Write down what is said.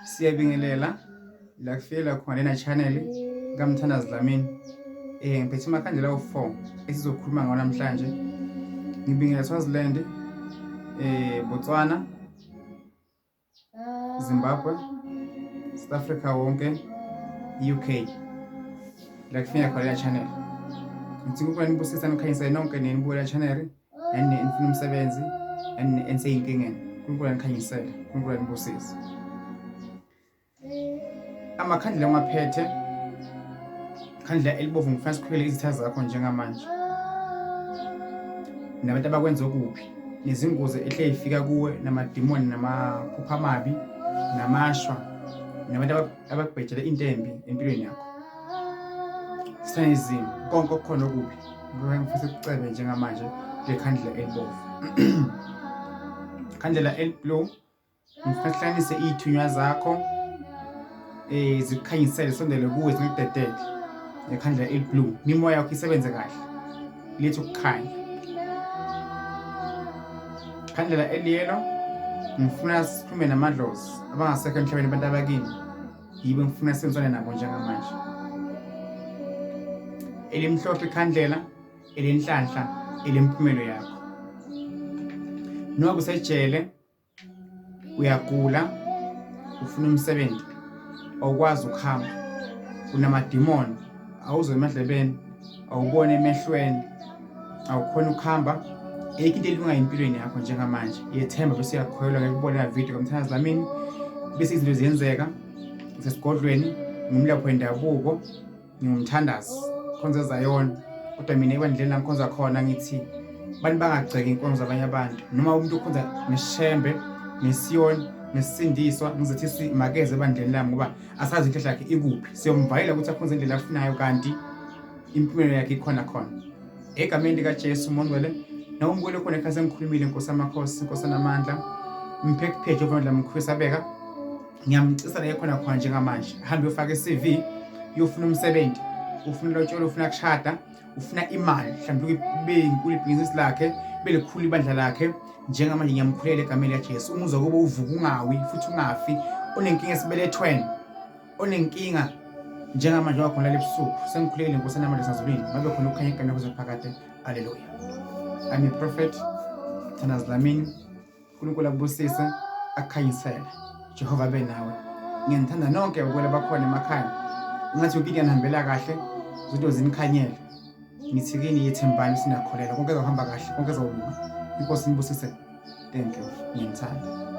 Siyabingelela la kufikela khona lena channel kaMthandazi Dlamini. Ngiphethe amakhandlela awu-4 esizokhuluma ngawo namhlanje. Ngibingelela Swaziland, Botswana, Zimbabwe, South Africa wonke, UK. La kufika khona lena channel. Ngithi uNkulunkulu anibusise anikhanyisele nonke nenibuka la channel. Nani nifuna umsebenzi, nani eniseyinkingeni. uNkulunkulu anikhanyisele, uNkulunkulu anibusise. Amakhandlela ongaphethe, ikhandlela elibovu ngifuna sikhulele izitha zakho njengamanje. Nabantu abakwenza okubi, nezingozi ehle ifika kuwe, namadimoni, namaphupho amabi, namashwa, nabantu abakubhejele into embi empilweni yakho. Satanism, konke okukhona okubi ngifisa ukucebe njengamanje lekhandlela elibovu. Khandlela eliblue ngifuna sihlanganise iy'thunywa zakho zikukhanyisele sondele kuwe zingakudedele ngekhandlela eliblue, imimoya yakho isebenze kahle, lethe ukukhanya. Khandlela eliyelo ngifuna sikhulume namadlozi abangasekho emhlabeni, abantu abakini yibo ngifuna senzane nabo njengamanje. Elimhlophe ikhandlela elenhlanhla elemphumelo yakho. Noma kusejele uyagula ufuna umsebenzi awukwazi ukuhamba unamadimoni awuzwe emadlebeni awuboni emehlweni awukhona ukuhamba ayikho into elungayo empilweni yakho njengamanje yethemba bese uyakholelwa ngekubona video kaMthandazi Dlamini bese izinto ziyenzeka sesigodlweni ngumlaphi wendabuko ngingumthandazi khonza Zion kodwa mina ebandleni la ngikhonza khona ngithi abantu bangagxeki inkonzo zabanye abantu noma umuntu ukhonza ngeshembe ngesiyoni ngesindiswa ngizothi makeze ebandleni lami ngoba asazi inhloso yakhe ikuphi siyomvayela ukuthi akhonze indlela afunayo kanti impumelo yakhe ikhona khona egameni likaJesu mongcwele nawumbukele khona ekhaya sengikhulumile Nkosi amakhosi Nkosi namandla mphe kuphela Jehova amandla mkhulu sabeka ngiyamcisa la ekhona khona njengamanje hambe uyofaka i-CV uyofuna umsebenzi ufuna lotsholo ufuna kushada ufuna imali mhlawumbe kube inkulu ibhizinisi lakhe belikhulu ibandla lakhe njengamanje ngiyamkhulela egameni likaJesu umuzwa kuba uvuka ungawi futhi ungafi onenkinga esibelethweni onenkinga njengamanje wakhona lebusuku sengikhulekile Nkosi namandla sazulwini ngabe khona ukukhanya egameni kuze phakade haleluya. I'm a prophet Thandazi Dlamini. uNkulunkulu akubusise akukhanyisele Jehova abe nawe ngiyanithanda nonke ubukela bakhona emakhaya ungathi yonke into yanihambela kahle izinto zinikhanyele ngithi kini yethembani sinakholelwa konke kuzohamba kahle konke kuzolunga inkosi inibusise thank you ngiyanithanda.